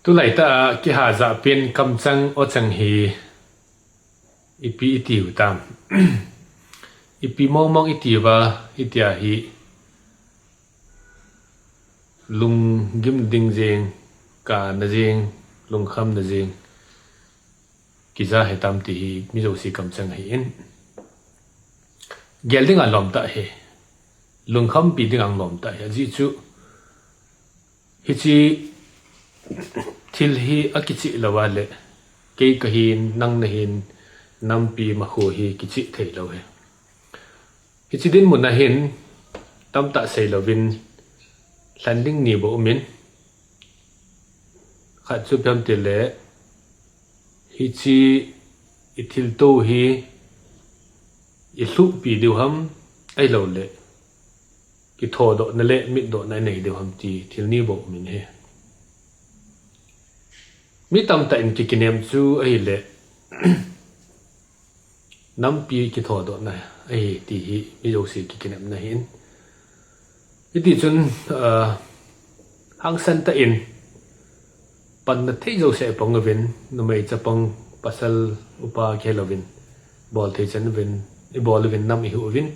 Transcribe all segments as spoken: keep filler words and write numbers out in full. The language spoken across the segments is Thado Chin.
Tulai ta a kiha ja pen kamchang ochang hi ipi itiu tam. Ipi mong mong itiu va itia hi lunggim ding jeng, kana jeng, lungkham na jeng kija he tam ti hi mi josi kamchang hi in. Gel ding a lom ta he. Lungkham pi ding ang lom ta he. Aji chu Hichi thil hi akichih lou a le, kei kahin, nang nahin, nampi makhu hi kichih thei lou hi. Hichi dinmun a hin, tamtah sei louvin, lhan ding ni bou umin. Khat chu piam ti le, hichi i thil to hi, i hluhpi diu ham, ei lou le. Kithodohna le mitdohna inei diu ham ti thil ni bou min he. Mi tamtah in kikinem chu ahile, nampi kithodohna ahi ti hi mi jouse kikinemna hin. Hiti chun, ah, hangsan tah in panna thei jouse pang uvin, numei chapang pasal upa kihe louvin, bol thei chan uvin, i bol uvin nam i hu uvin,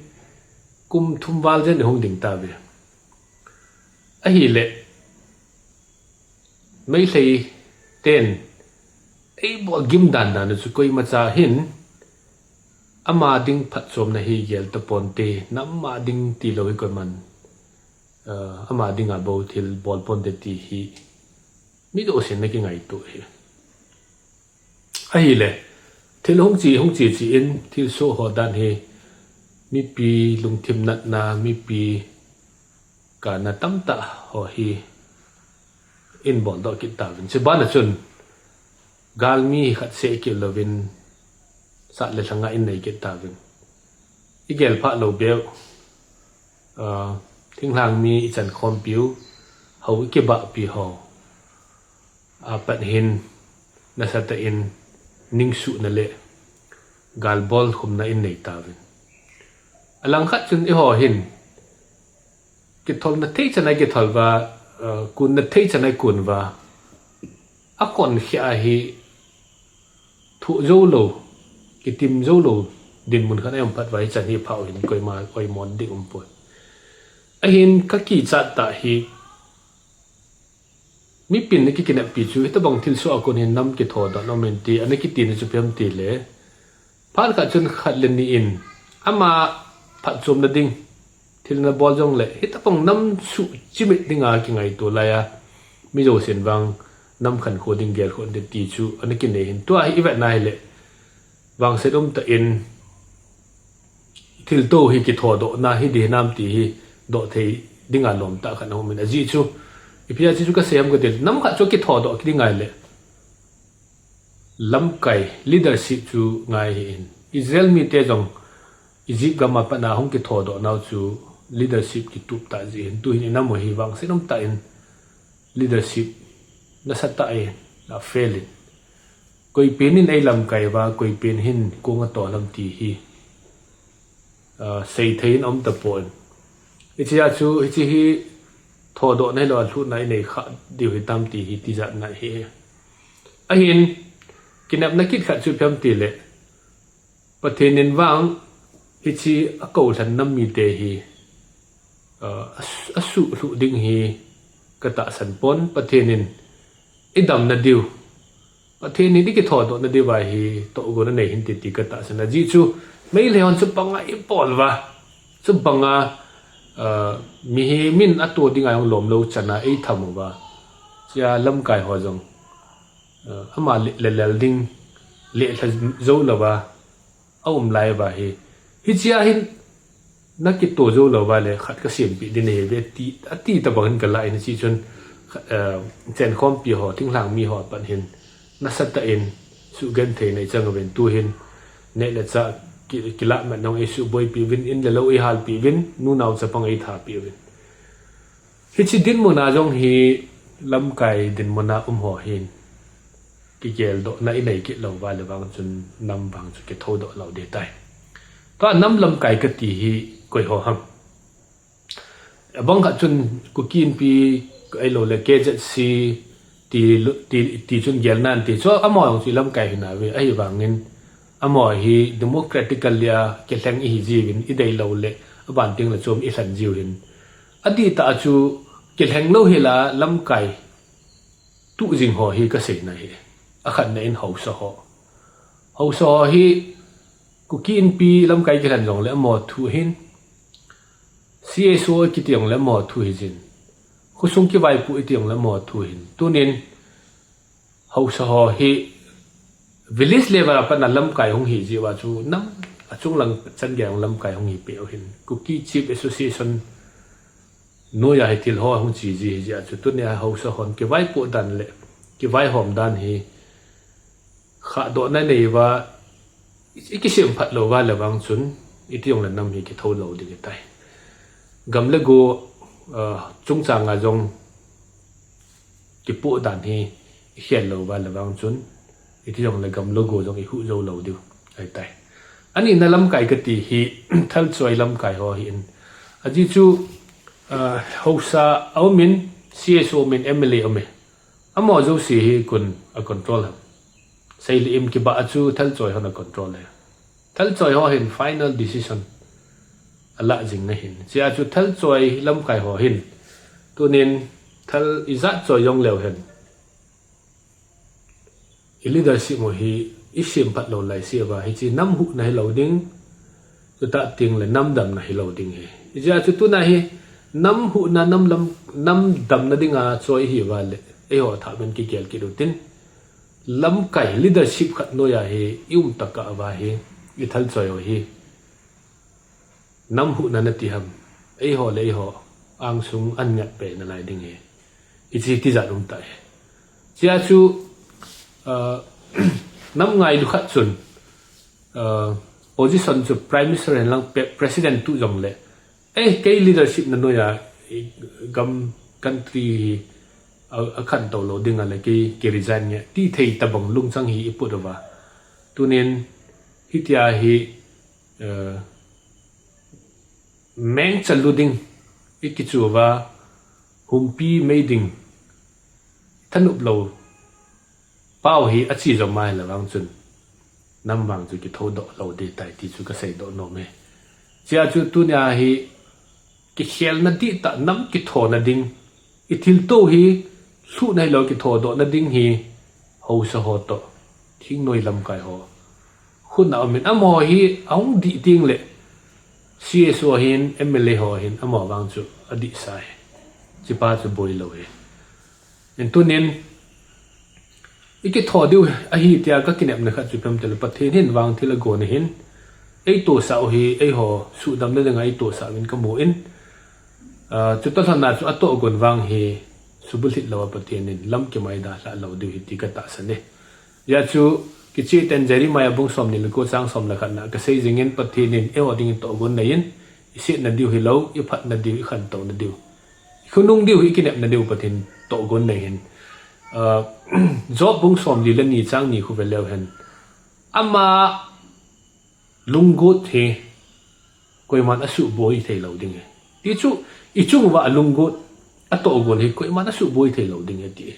kum thum val jen i hung ding ta ve. Ahile, Meitei ten ei bol gim dan dan chu koima cha hin, ama ding phatchomna hi gel ta ponte, nam a ding ti lou hi koiman, eh, ama ding a bou thil bol ponte ti hi, mi jousen na kingaito hi. Ahile, thil hung chi, hung chi chi in, thilsoh ho dan hi, mipi lungthim natna, mipi kana tamtah ho hi, in boldoh kit tauvin. Chubana chun, galmi khat seh kit louvin, sah le lhanga in nei kit tauvin. I gel phah lou beu, ah, thinglhang mi i chan khompiu, hou i kibahpi ho. Apat hin nasatah in ningsuhna le galbol khumna in nei tauvin. Alangkhat chun eiho hin kitholna thei chan a kithol uva, eh, kunna thei chan a kun uva, akon khia hi thoh jou lou, kitim jou lou dinmun khat a i um phat uva hichan hi phah u hin koima oimo ding um poi. Ahin ka kichat tah hi, mipin na kikineppi chu, hitabang thilsoh a kon hin nam kithodoh nom in ti, ana kiti na chu piam ti le. Phat khat chun khat le ni in, ama phatchomna ding, thil na bol jong le, hitabang nam suh chimit ding a kingaito lai a, mi jousen vang, nam khankho ding gel khon ding ti chu, ana kinei hin. Tua hi i vet na hile, vangset um tah in, thilto hi kithodohna hi ding hinam ti hi doh thei ding a lom tah khat na um in aji chu. Ipi a chi chu ka sei ham ka ti le, nam khat chu kithodoh kit ding ngai le. Lamkai leadership chu ngai hi in. Israel mite jong Egypt gam a pat na hung kithodoh nau chu leadership kitup tah ji hin. Tu hin i nam u hi vangset um tah in leadership nasatah in a fail in. Koi pen in ei lamkai uva, koi pen hin kong a tol ham ti hi, ah, sei thei in um ta pon. Hichi a chu, hichi hi thodohna hilou a lhuhna i nei kha diu hitam ti hi tijatna hi. Ahin, kinepna kit khat chu piam ti le, Pathen in vang hichi a koulhan nam mite hi, ah, a su-, a suh lhuh ding hi ka tahsan pon. Pathen in i damna diu, Pathen in i kithodohna diu a hi tohgon a nei hin ti ti ka tahsan. Aji chu, Meitei hon chu banga i bol uva, chu banga, ah, mihem in a to ding a jong lom lou chan a ei tham uva. Chia lamkai ho jong, ah, ama le, le lel ding, le lha jou lou va, a um lai uva hi. Hichi a hin na kito jou lou va le khat ka sempeh ding ahi ve ti, ati tabang hin ka la in hichi chun, eh, chenkhompi ho, thinglhang mi ho a pat hin nasatah in suhgenthei nei chang uvin tu hin neh le chah ki, kilah mat nong ei suhboipi uvin, in le lou ei halpi uvin, nu nao chapang ei thapi uvin. Hichi dinmun a jong hi lamkai dinmun a um ho hin kigeldohna i nei kit lou va le vang chun nam vang chu kithodoh lou ding tai. Tua nam lamkai ka ti hi koi ho ham? Abang khat chun Kuki Inpi ei lou le K Z C, ti, ti, ti chun gel nan ti chu amaho jong chu ilamkai hina ve, ahivangin amaho hi democratically a kilheng ihi jiuvin, idei lou le aban teng le chom ilhen jiu hin. Adih tah chu kilheng lou hila lamkai tuh jing ho hi kasei na hi. Akhatna in haosa ho. Haosa ho hi Kuki Inpi lamkai kilhen jong le amaho thu hin. C S O kiti jong le amaho thu hi jin. Khosung kivaipoh iti jong le amaho thu hin. Tunin haosa ho hi village level a pat na lamkai hung hi jiu a chu nam achung lang chan gei a lamkai hung hi peh u hin. Kuki Chief Association noiya hi thil ho hung chi ji hi jia chu tunia haosa hon kivaipoh dan le kivaihom dan hi khahdohna nei uva, i kisem phat lou uva le vang chun iti jong le nam hi kitho lou ding ahitai. Gam le go, ah, chungchang a jong kipoh dan hi ikhel lou uva le vang chun iti jong le gam le go jong ihuh jou lou diu ahitai. Ani na lamkai kati hi thalchoi lamkai ho hi in. Ajeh chu, ah, haosa aumin, C S O aumin, M L A aumin. Amaho jouse hi koin a control ham. Seile im kibah a chu thalchoi hon a control e. Thalchoi ho hin final decision alah jing na hin. Chia chu thalchoi lamkai ho hin. Tunin thal ijat choi jong leu hen. I leadership mo hi isem phat lou lai se uva, hiche nam huhna hilou ding, chutah teng le nam damna hilou ding hi. Ijeh chu tuna hi nam huhna, nam lam, nam damna dinga choi hi uva le, eiho thamin kigel kit u tin, lamkai leadership khat noiya hi i um tokah uva hi, i thalchoi u hi. Nam huhna nati ham, eiho le eiho angsung an ngat pen nalai ding hi. Hiche tijat um tai. Chia chu, ah, nam ngailu khat chun, ah, position chu Prime Minister hen lang pe-, President tuh jong le. Eh, kei leadership na noiya, eh, gam country hi, ah, akhantou lou ding a le kei, kei resign nge. Ti thei tabang lungchang hi iput uva. Tunin, hitia hi, eh, mengcha lu ding, ikichu uva, humpi mei ding, thanop lou pau hi achi jom mai le vang chun, nam vang chu kitho doh lou ding tai ti chu kasei doh nom e. Chia chu tunia hi kikhelna dihtah nam kithona ding, i thilto hi lhuhna hilou kitho dohna ding hi, haosa ho toh, thingnoi lamkai ho khut a aumin, amaho hi ahung dih teng le, C S O hin, M L A ho hin, amaho vang chu adih sa hi. Hichepa chu boi lou hi. In tunin, ikitho diu ahi tia kakinepna khat chu ipi ham itile Pathen hin vang thil agon ahin. Eitohsah u hi, eiho suhdamna dinga eitohsah uvin kamu in. Ah, chutoh lhon a chu atohgon vang hi, subulhit lou a Pathen in lam kimaida lhah lou diu hi ti katahsan e. Hijeh chun, kicheh tah in Jeremiah bung somni le ko chang som le khat na kasei jing in Pathen in eiho dingin tohgon nei in, isetna diu hilou, iphatna diu, ikhantouna diu, ikhonung diu, ikinepna diu Pathen tohgon nei hin. Ah, Job bung somli le ni chang ni khu ve leu hen. Ama lunggot hi koiman asuhboi thei lou ding e. Ti chu, ichung uva alunggot, atohgon hi koiman asuhboi thei lou ding e ti.